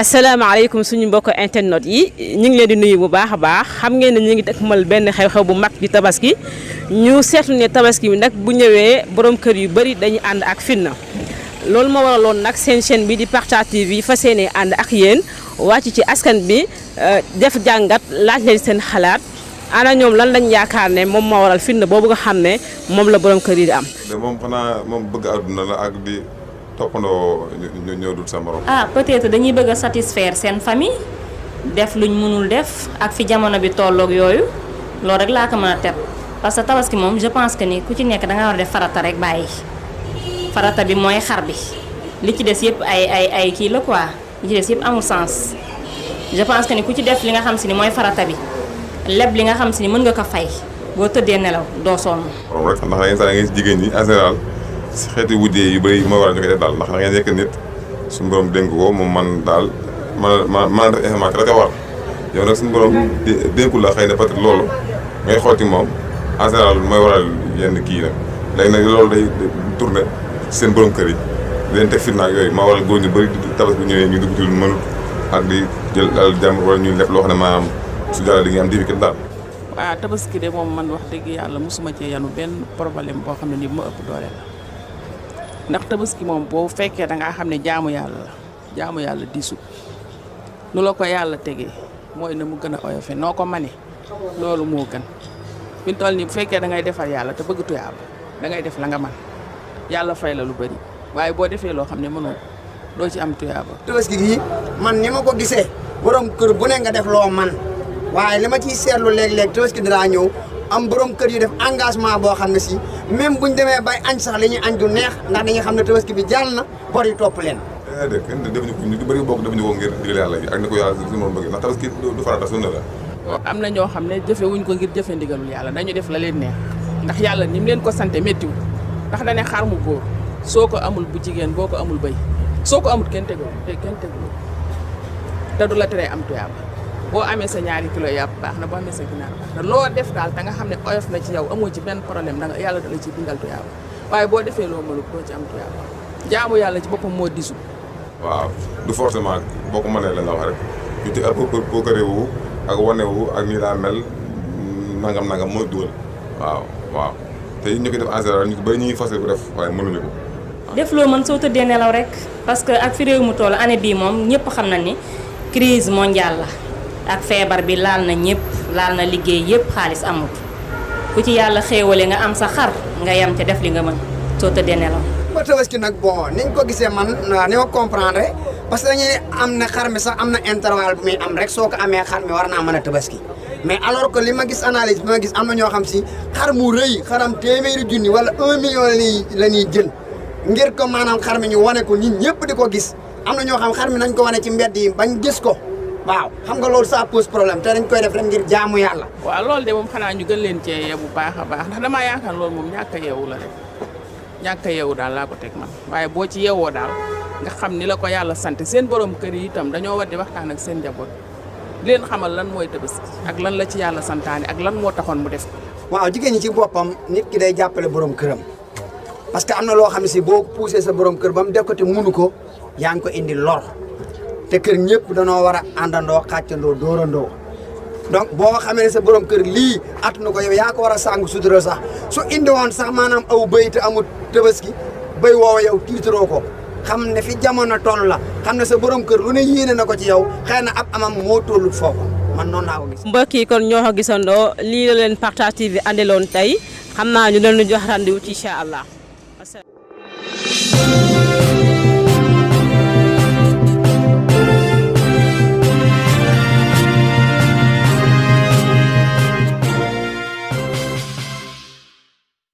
asalaamaaleykum suñu mbokk internet yi ñu ngi leen di nuyu bu baax a baax xam ngeen ne ñu ngi dëkkmal benn xew-xew bu mag di tabaski ñu seetlu ne tabaski bi nag bu ñëwee borom kër yu bëri dañuy ànd ak fitna loolu moo waraloon nag seen chaîne bi di Partage TV fas yéene ànd ak yéen wàcc ci askan bi def jàngat laaj leen seen xalaat ana ñoom lan lañ yaakaar ne moom moo waral fitna boobu nga xam ne moom la borom kër yi di am. moom xanaa moom bëgg àdduna la ak di. toppandoo ñoo dul sa morom. peut-être dañuy bëgg a satisfaire seen famille def luñ mënul def ak fi jamono bi tolloog yooyu loolu rek laa ko mën a teb parce que tabaski moom je pense que ni ku ci nekk da nga war a def farata rek bàyyi farata bi mooy xar bi li ci des yëpp ay kii la quoi li ci des yëpp amul sens je pense que ni ku ci def li nga xam si ni mooy farata bi leb li nga xam si ni mën nga ko fay boo tëddee nelaw doo sonn. moom rek ndax yenn saa yi nga gis jigéen ñi en général. si xeeti wujjee yu bëri mooy waral ñu koy def daal ndax da ngeen nekk nit suñu borom dénk ko moom man daal man a def information la ko war yow nag suñu borom dénkul la xëy na peut-être loolu ngay xool ci moom en général mooy waral yenn kii nag léegi nag loolu day tourné seen borom kër yi di leen teg fitna ak yooyu moo waral góor ñu bëri tabas bu ñëwee ñu dugg ci lu mënut ak di jël daal jàmm wala ñuy leb loo xam ne maanaam su jàllee di nga am difficulté daal. waaw tabaski de moom man wax dëgg yàlla mosuma cee yanu benn problème boo xam ne nii bu ma ëpp doole la. ndax tabaski moom boo fekkee da ngaa xam ne jaamu yàlla diisul lu la ko yàlla tegee mooy na mu gën a oyofe noo ko mane loolu moo gën fi mu toll nii bu fekkee da ngay defal yàlla te bëgg tuyaaba da ngay def la nga man yàlla fay la lu bëri waaye boo defee loo xam ne mënoo doo ci am tuyaaba. tabaski gi man ni ma ko gisee borom kër bu ne nga def loo man waaye li ma ciy seetlu léeg-léeg tabaski dinaa ñëw. am borom kër yu def engagement boo xam ne si même buñ demee bay añ sax li ñuy añ du neex ndax dañuy xam ne tabaski bi jàll na bor yi topp leen. dégg nga defuñu ko ñu bëri bokk defuñu ko ngir digal yàlla yi ak ni ko yàlla si moom bëgg ndax tabaski du farata sunna la. am na ñoo xam ne jëfewuñ ko ngir jëfe ndigalul yàlla dañu def la leen neex ndax yàlla ni mu leen ko sante méttiwul ndax dane xar mu góor soo ko amul bu jigéen boo ko amul bëy soo ko amul kenn tegul te du la teree am tuyaaba boo amee sa ñaari kilo yàpp baax na boo amee sa ginaar baax na loo def daal te nga xam ne oyof na ci yow amoo ci benn problème danga yàlla dala ci bindal tuyaaba waaye boo defee loo mënul doo ci am tuyaaba jaamu yàlla ci boppam moo disul. waaw du forcément boo ko mënee la nga wax rek ñu te pour que réewu ak wanewu ak nii laa mel nangam mooy dugal waaw te ñu koy def en général ñu bëri ñu ngi fas bu def waaye mënuñu ko. def loo mën soo tëddee nelaw rek parce que ak fi réew mu toll année bii moom ñëpp xam na ni crise mondiale la. ak feebar bi laal na ñëpp laal na liggéey yëpp xaalis amut ku ci yàlla xéewale nga am sa xar nga yam te def li nga mën soo tëddee nelaw. ba tabaski nag bon niñ ko gisee man ni ma comprendre parce que dañuy am na xar mi sax am na intervalle bu muy am rek soo ko amee xar mi war naa mën a tabaski mais alors que li ma gis analyse bi ma gis am na ñoo xam si xar mu rëy xaram téeméeri junni wala 1 million la ñuy jël ngir ko maanaam xar mi ñu wane ko nit ñëpp di ko gis am na ñoo xam xar mi nañ ko wane ci mbedd yi bañ gis ko. waaw xam nga loolu ça pose problème te dañ koy def rek ngir jaamu yàlla. waaw loolu de moom xanaa ñu gën leen cee yee bu baax a baax ndax damaa yaakaar loolu moom ñàkk a yeewu la rek ñàkk a yeewu daal laa ko teg man waaye boo ci yeewoo daal nga xam ni la ko yàlla sant seen borom kër yi itam dañoo war di waxtaan ak seen njaboot di leen xamal lan mooy tabaski ak lan la ci yàlla santaane ak lan moo taxoon mu def ko. waaw jigéen ñi ci boppam nit ki day jàppale borom këram parce que am na loo xam ne si boo poussé sa borom kër ba mu def ko te munu ko yaa ngi ko indi lor. te kër ñëpp danoo war a àndandoo xàccandoo dóorandoo donc boo xamee ne sa borom kër lii at na ko yow yaa ko war a sàngu sutura sax su indi woon sax maanaam aw bëy te amul tabaski bëy woowa yow tiitaroo ko xam ne fi jamono toll la xam ne sa borom kër lu ne yéene na ko ci yow xëy na ab amam moo tollut foofu man noonu laa ko gis. mbokk yi kon ñoo ko gisandoo lii la leen Partage TV andiloon tey xam naa ñu doon jox rendez-vous ci incha allah.